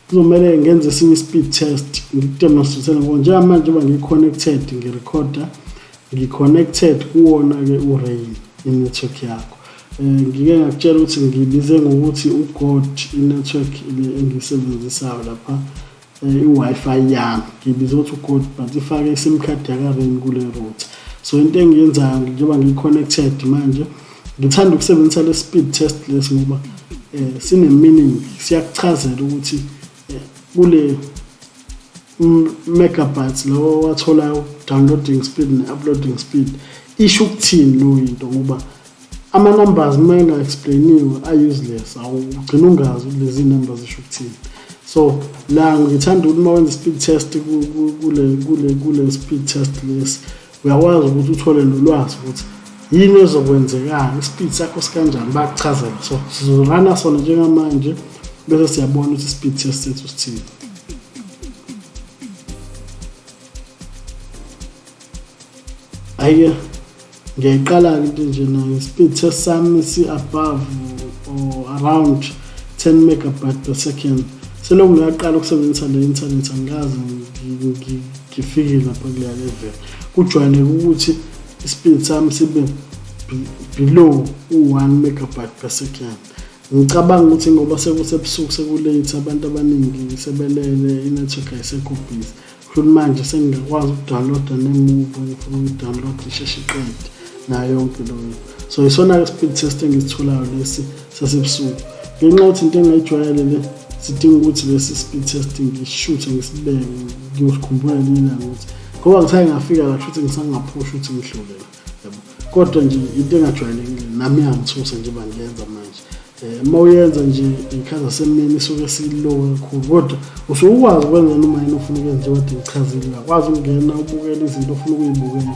[SPEAKER 1] kuzomele ngenze esinye i-speed test, ngikudemonstrate, ngoba njengamanje njengoba ngi-connected, ngirekhoda ngi-connected kuwona-ke u-Rain i-network yakho. Ngike ngakutshela ukuthi ngiyibize ngokuthi u-God i-network le engiyisebenzisayo lapha, i-Wi-Fi yami ngiyibiza ukuthi u-God, but ifake i-SIM card yaka-Rain kule router. So into engiyenzayo njengoba ngiyi-connected manje, ngithanda ukusebenzisa le speed test lesi ngoba sine-meaning, siyakuchazela ukuthi kule megabytes lo watholayo, downloading speed ne-uploading speed, isho ukuthini lo into, ngoba Ama-numbers uma enga-explainiwe a-useless, awugcina ungazi ukuthi lezi numbers zisho ukuthini. So la ngithanda ukuthi uma wenza i-speed test kule speed test lesi, uyakwazi ukuthi uthole nolwazi ukuthi yini ezokwenzekana, i-speed sakho sikanjani, bakuchazela. So sizorana sona njengamanje bese siyabona ukuthi i-speed test sethu sithini. Ayike, ngiyayiqala-ke into enjena. I-speed test sami si-above or around 10 megabyte per second. Selokhu ngaqala ukusebenzisa le internet angikaze ngifike lapha kuleya level. Kujwayeleke ukuthi i-speed sami sibe below u-1 megabyte per second. Ngicabanga ukuthi ngoba sekusebusuku, seku-late, abantu abaningi sebelele, i-network ayisekho busy. Futhi manje sengingakwazi ukudownloada ne-movie engifuna ukuyidownloada isheshe iqede nayo yonke leyo. So isona-ke speed test engisitholayo lesi sasebusuku. Ngenxa yokuthi into engayijwayele le, sidinga ukuthi lesi speed test ngishuthe ngisibeke, ngiyosikhumbula ngelinye ilanga ukuthi ngoba ngisake ngafika la kushuthi ngisangaphusha ukuthi ngidlule la, yabo. Kodwa nje into engajwayelekile nami iyangithusa njengoba ngiyenza manje. Uma uyenza nje ngey'khathi zasemini isuke silow kakhulu, kodwa usuke ukwazi ukwenza noma yini ofuna ukuyenza njengoba ngichazile. Uyakwazi ukungena ubukele izinto ofuna ukuy'bukela.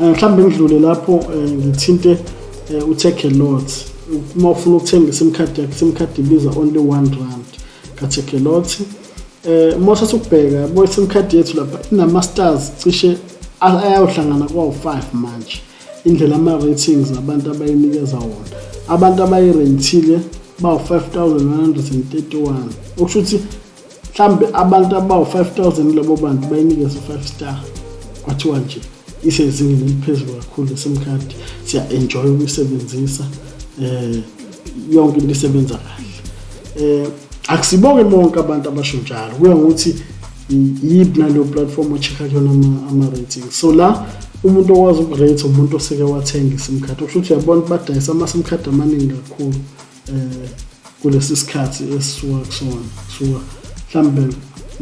[SPEAKER 1] Mhlawumbe ngidlule lapho ngithinte uTakealot. Uma ufuna ukuthenga i-sim card yakho, i-sim card ibiza only R1 kaTakealot. Uma uthatha ukubheka, yabo, i-sim card yethu lapha inama-stars cishe ayayohlangana kwawu-5 manje. Indlela ama-ratings abantu abayinikeza wona, abantu abayireyithile bawu-5131, okusho ukuthi mhlambe abantu abawu-5000 kulabo bantu bayinikeza u-5 star, kwathiwa nje isezingeni eliphezulu kakhulu le-sim card, siya-enjoy ukuyisebenzisa, yonke into isebenza kahle. Akusiboke bonke abantu abasho njalo, kuya ngokuthi yiphi naleyo platform o-check-a kuyona ama-ratings. So la umuntu okwazi ukurate umuntu oseke wathenga i-sim card, okusho ukuthi uyabona ukuthi badayisa ama-sim card amaningi kakhulu kulesi sikhathi esisuka kusona, kusuka mhlambe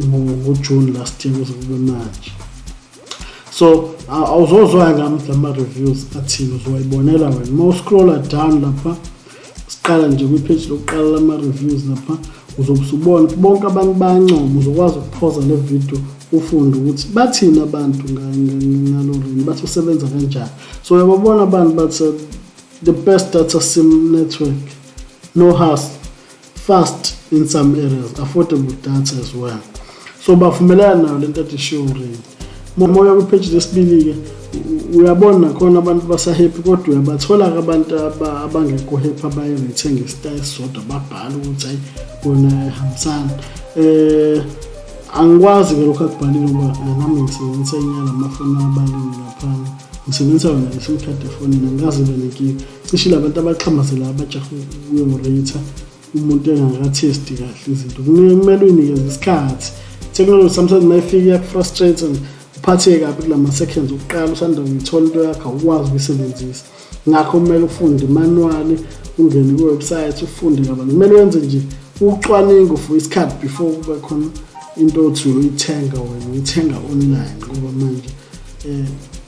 [SPEAKER 1] ngoJune last year kuze kube manje. So awuzozwa ngami ama-reviews athini, uzowayibonela wena uma uscrolla down lapha. Siqala nje kwi-page lokuqala lama-reviews lapha, uzobe usubona ukuthi bonke abantu bayancoma. Uzokwazi ukuphoza le video ufunde ukuthi bathini abantu ngalo Rain, bathi usebenza kanjani. So uyababona abantu bathi the best data sim network, no hassle, fast in some areas, affordable data as well. So bavumelana nayo lento ethi ishiwo Rain. Moya kwi-page lesibili-ke, uyabona nakhona abantu basa-happy, kodwa uyabathola-ke abantu abangekho happy, abayireyithe nge-star esisodwa, babhala ukuthi hayi bona ayihambisani. Angikwazi-ke lokhu akubhalile ngoba nami ngisebenzisa enye yalamafoni abaliwe laphana, ngisebenzisa yona le sim card efonini, angikaze ibe nenkinga. Cishe labantu abaxhamazela abajaha ukuyoreyitha umuntu engakathesti kahle izinto, kumele uyinikeze isikhathi. Technology sometimes uma ifika iyaku-frustrate and uphatheke kabi kulama seconds okuqala usanda kuyithola into yakho, awukwazi ukuyisebenzisa. Ngakho kumele ufunde i-manual, ungene kwi-website ufunde kabanzi, kumele wenze nje ucwaningo for isikhathi before kube khona into othi uyoyithenga wena, uyithenga online, ngoba manje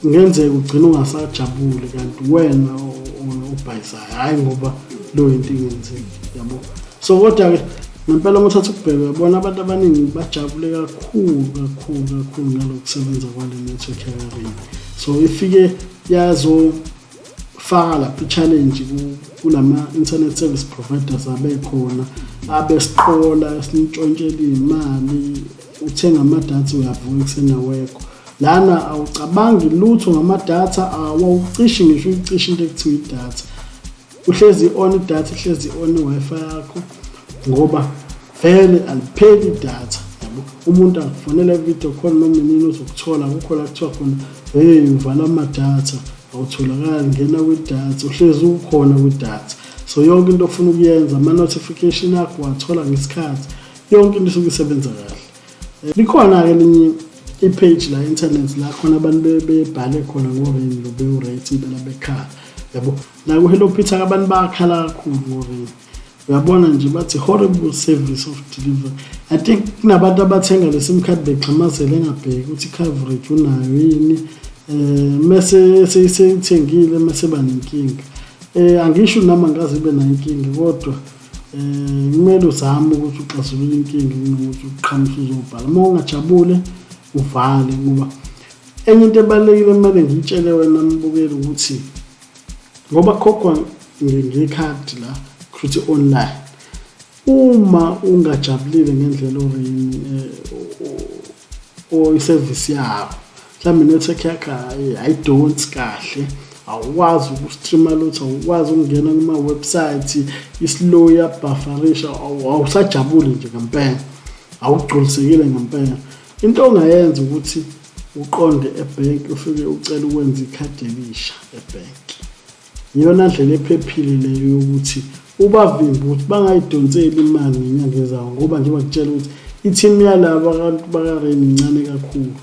[SPEAKER 1] kungenzeka ugcine ungasajabuli kanti wena obhayisayo, hhayi ngoba leyo into ingenzeki, yabo. So kodwa-ke ngempela uma uthatha ukubheka, uyabona abantu abaningi bajabule kakhulu kakhulu kakhulu ngalokusebenza kwale network yaka-Rain. So ifike yazofaka lapha i-challenge kulama-internet service providers abekhona abesiqola esintshontshela iy'mali, uthenga amadatha uyavuka ekuseni awekho. Lana awucabangi lutho ngamadatha, awucishi ngisho uyicisha into ekuthiwa idatha, uhlezi on idatha, ihlezi on i-Wi-Fi yakho ngoba vele alipheli idatha, yabo. Umuntu akufonela video call noma inini uzokuthola, akukho la kuthiwa khona hey uvala amadatha awutholakali, ngena kwidatha, uhlezi ukhona kwidatha. So yonke into ofuna ukuyenza, ama-notification akho wathola ngesikhathi, yonke into isuke isebenza kahle. Likhona-ke elinye i-page la internet la khona abantu bebhale khona ngoRain lo, bewu-rate impela bekhala, yabo. La ku-Hello Peter abantu bayakhala kakhulu ngoRain, uyabona nje bathi horrible service of delivery. I think kunabantu abathenga le sim card bexhamazela, engabheki ukuthi i-coverage unayo yini. Mese seyithengile, mese ba nenkinga. Angisho nami angaze ibe nayo inkinga, kodwa kumele uzame ukuthi uxazulule inkinga kunokuthi uqhamuke uzobhala. Uma ungajabule uvale, ngoba enye into ebalulekile kumele ngiyitshele wena mbukeli ukuthi ngoba kukhokhwa ngekhadi la, kushuthi online, uma ungajabulile ngendlela oRain or isevisi yabo, mhlawumbe i-network yakho ayidonsi kahle, awukwazi uku-streama lutho, awukwazi ukungena kuma-website, i-slow, iyabhafarisha, awusajabuli nje ngempela, awugculisekile ngempela, into ongayenza ukuthi uqonde ebhenki, ufike ucele ukwenza ikhadi elisha ebhenki. Iyona ndlela ephephile leyo yokuthi ubavimbe ukuthi bangayidonseli imali ngenyanga ezayo, ngoba njengoba ngitshela ukuthi i-team yalaba abantu baka-Rain incane kakhulu,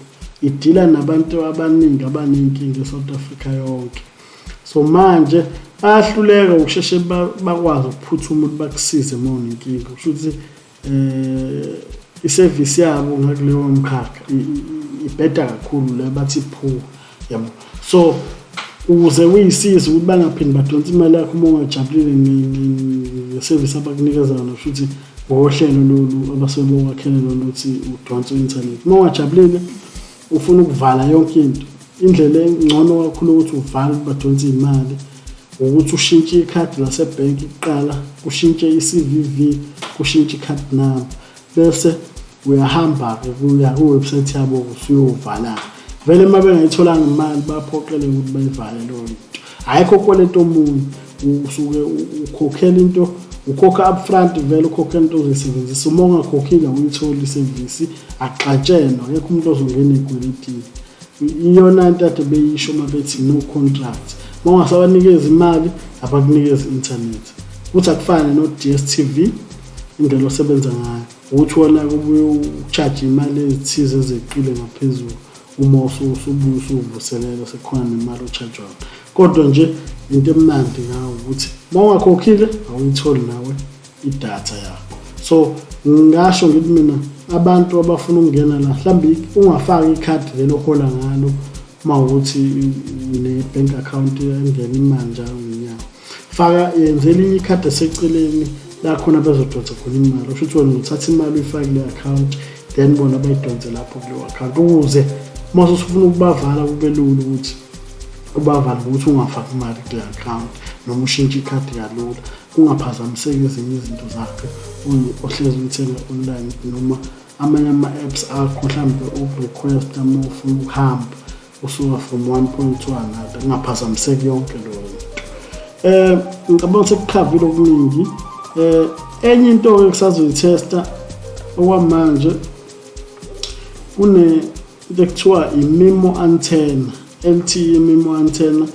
[SPEAKER 1] idila nabantu abaningi abanenkinga e-South Africa yonke. So manje bayahluleka ukusheshe bakwazi ukuphuthuma ukuthi bakusize uma unenkinga. Kusho ukuthi isevisi yabo ngakuleyo mkhakha ibheda kakhulu, la bathi poor, yabo. So ukuze uyisize ukuthi bangaphindi badonse imali yakho uma ungajabulile ngesevisi abakunikeza yona, kusho ukuthi ngohlelo lolu abasuke bekwakhele lona ukuthi udonse u-internet, uma ungajabulile ufuna ukuvala yonke into, indlela engcono kakhulu ukuthi uvale ukuthi badonse imali ukuthi ushintshe ikhadi lasebhenki kuqala, ushintshe i-CVV, kushintshe i-card number, bese uyahamba-ke kuya kwi-website yabo usuyovala. Vele uma bengayitholanga imali baphoqeleke ukuthi bayivale leyo nto. Ayikho kweleta omunye, usuke ukhokhela into, ukhokha upfront vele, ukhokhela into ozoyisebenzisa. Uma ungakhokhile awuyitholi isevisi, akuxatshenwa, akekho umuntu ozongena ey'kweletini. Iyona into ade beyisho uma bethi no contract, uma ungasabanikeza imali abakunikeza i-internet. Kuthi akufane no-DStv, indlela osebenza ngayo ukuthi wona kubuye u-charge imali ezithize ezeqile ngaphezulu uma usubuye usuvuselela, sekukhona nemali o-charge-wayo. Kodwa nje into emnandi ngawo ukuthi uma ungakhokhile awuyitholi nawe idatha yakho. So ngingasho ngithi mina abantu abafuna ukungena la, mhlawumbe ungafaki ikhadi lelo ohola ngalo uma ukuthi une-bank account engena imali njalo ngenyanga. Faka, yenze elinye ikhadi eseceleni la khona bezodonsa khona imali. Usho ukuthi wena uthatha imali uyifake kule account, then bona bayidonse lapho kuleyo account, ukuze uma usufuna ukubavala kube lula ukuthi ubavale ngokuthi ungafaki imali kule account noma ushintshe ikhadi kalula, kungaphazamiseki ezinye izinto zakho ohlezi uyithenga online noma amanye ama-apps akho, mhlawumbe uku-request uma ufuna ukuhamba usuka from one point to another, kungaphazamiseki yonke leyo nto. Ngicabanga sekukhavile okuningi. Enye into-ke kusazoyithesta okwamanje, kune into ekuthiwa i-MIMO antenna, LTE MIMO antenna.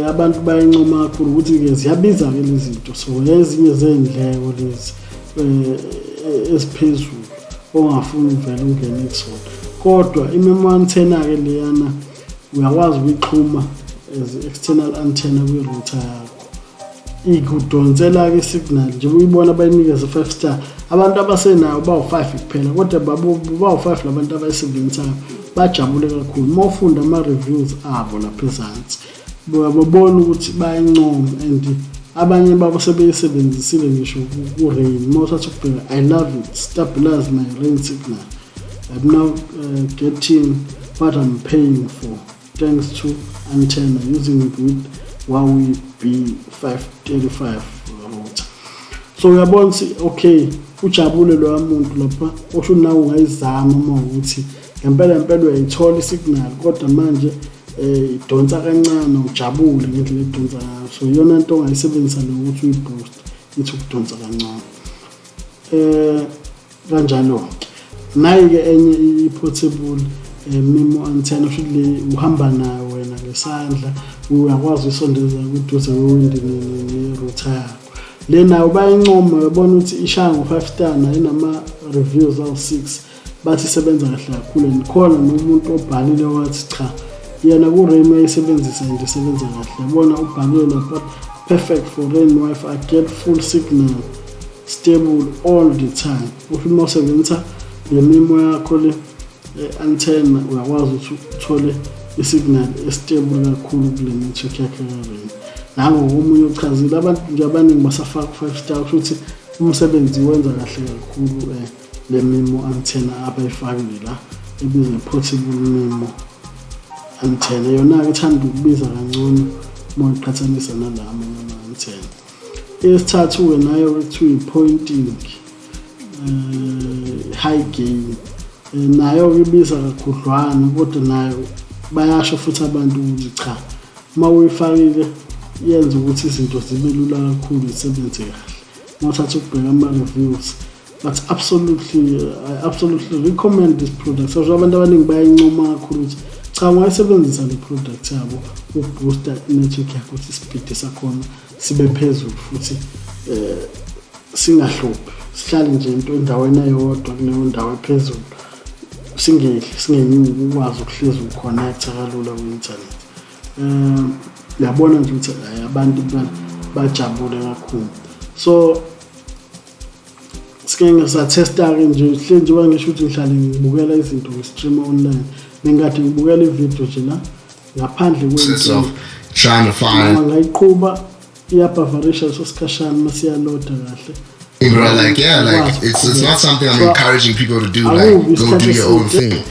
[SPEAKER 1] Abantu bayincoma kakhulu ukuthi-ke ziyabiza-ke lezi zinto, so ezinye zey'ndleko lezi eziphezulu ongafuni uvele ungene kuzona. Kodwa i-MIMO antenna-ke leyana uyakwazi ukuyixhuma as external antenna kwi-router yakho, ikudonsela-ke isignal njengoba uyibona. Bayinikeze 5 star, abantu abasenayo bawu-5 kuphela, kodwa bawu-5 labantu abayisebenzisayo bajabule kakhulu. Uma ufunda ama-reviews abo lapha ezansi babona ukuthi bayayincoma, and abanye babo sebeyisebenzisile ngisho ku-Rain. Uma uthatha ukubheka, "I love it, stabilize my Rain signal. I'm now getting what I'm paying for thanks to antenna, using it with Huawei B535 router." So uyabona ukuthi okay, ujabule loya muntu lapha. Osho nawe ungayizama uma ukuthi ngempela ngempela uyayithola isignal, kodwa manje idonsa kancane, ujabule ngendlela edonsa ngayo. So iyona nto ongayisebenzisa leyo ukuthi uyiboost, ithi ukudonsa kancane kanjalo. Nayi-ke enye i-portable MIMO antenna, kusho le uhamba nayo wena ngesandla, uyakwazi uyisondeza kwiduze kwewindi ne-router yakho. Le nayo bayayincoma, uyabona ukuthi ishaya ngo-5 star, nayo inama-reviews awu-6, bathi isebenza kahle kakhulu. And khona nomuntu obhalile wathi cha, yena ku-Rain uyayisebenzisa and isebenza kahle. Yabona, ubhalile lapha, "Perfect for Rain WiFi. I get full signal, stable all the time." Usho uma usebenzisa le MIMO yakho le antenna, uyakwazi ukuthi uthole I-signal e-stable kakhulu kule network yakhe ka-Rain. Nangokomunye uchazile, abantu nje abaningi basafaka u-five star, kusho ukuthi umsebenzi wenza kahle kakhulu le MIMO antenna abayifakile la, ebizwa portable MIMO antenna. Yona-ke ithanda ukubiza kancane uma uyiqhathanisa nala amanye ama-antenna. Eyesithathu-ke nayo kuthiwa i-Poynting high gain. Nayo-ke ibiza kakhudlwana, kodwa nayo bayasho futhi abantu ukuthi cha, uma uyifakile yenza ukuthi izinto zibe lula kakhulu, zisebenze kahle. Uma uthatha ukubheka ama-reviews, but absolutely, I absolutely recommend this product. So abantu abaningi bayayincoma kakhulu ukuthi cha, ungayisebenzisa le product yabo ukuboosta i-network yakho ukuthi ispeed sakhona sibe phezulu futhi singahluphi, sihlale nje into endaweni eyodwa kuleyo ndawo ephezulu, singehli, singenyuki, ukwazi ukuhlezi uconnecta kalula ku-internet. Uyabona nje ukuthi abantu bajabule kakhulu. So sike ngisathesta-ke nje hle, njengoba ngisho ukuthi ngihlale ngibukela izinto ngi-stream online, bengikade ngibukela ividiyo nje la ngaphandle
[SPEAKER 2] Sense of trying to find
[SPEAKER 1] ngayiqhuba, iyabufferisha leso sikhashana uma siyaloada kahle.
[SPEAKER 2] Bro, like, yeah, like it's not something I'm encouraging people to do, like, go do your own thing.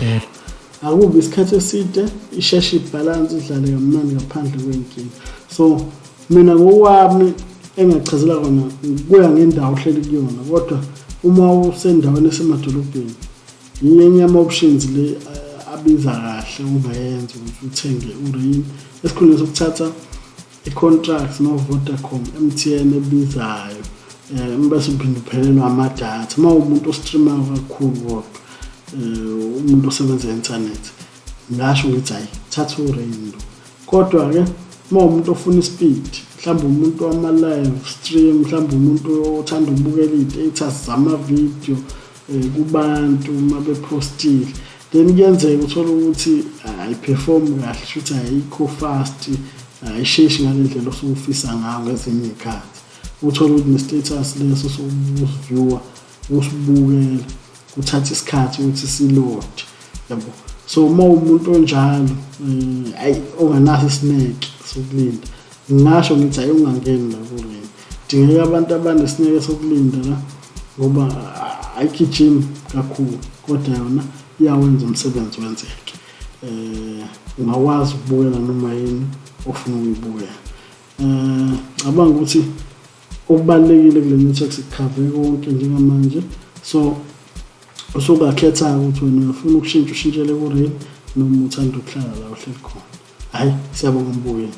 [SPEAKER 1] Akubi isikhathi eside, isheshe ibhalansi, idlale kamnandi ngaphandle kwey'nkinga. So mina ngokwami engachazela kona, kuya ngendawo ohleli kuyona, kodwa uma usendaweni esemadolobheni, yenye yama-options le abiza kahle ungayenza ukuthi uthenge u-Rain esikhundleni sokuthatha i-contract no-Vodacom, MTN ebizayo, bese uphinde uphelelwa amadatha uma umuntu ostreamayo kakhulu. Kodwa umuntu osebenza e-internet, ngasho ngithi hayi, thatha u-Rain lo. Kodwa-ke uma umuntu ofuna ispeed, mhlawumbe umuntu wama-live stream, mhlawumbe umuntu othanda ukubukela iy'status zamavidiyo kubantu uma bepostile, then kuyenzeka uthole ukuthi ayiperform kahle, shuthi ayikho fast, ayisheshi ngale ndlela osuke ufisa ngayo. Ngezinye iy'khathi uthole ukuthi ne-status leso sokusiviewa, usibukela, kuthatha isikhathi ukuthi silode, yabo. So uma umuntu onjalo, ayi, ongenaso isineke sokulinda, ngingasho ngithi ayi, ungangeni la ku-Rain. Dingeka abantu abanesineke sokulinda la, ngoba ayigijimi kakhulu, kodwa yona iyawenza umsebenzi wenzeke. Ungakwazi ukubukela noma yini ofuna ukuyibukela. Cabanga ukuthi okubalulekile kule network sikukhave konke njengamanje, so usungakhetha ukuthi wena uyafuna ukushintsha, ushintshele ku-Rain, noma uthanda ukuhlala la uhleli khona. Hhayi, siyabonga mbukeli.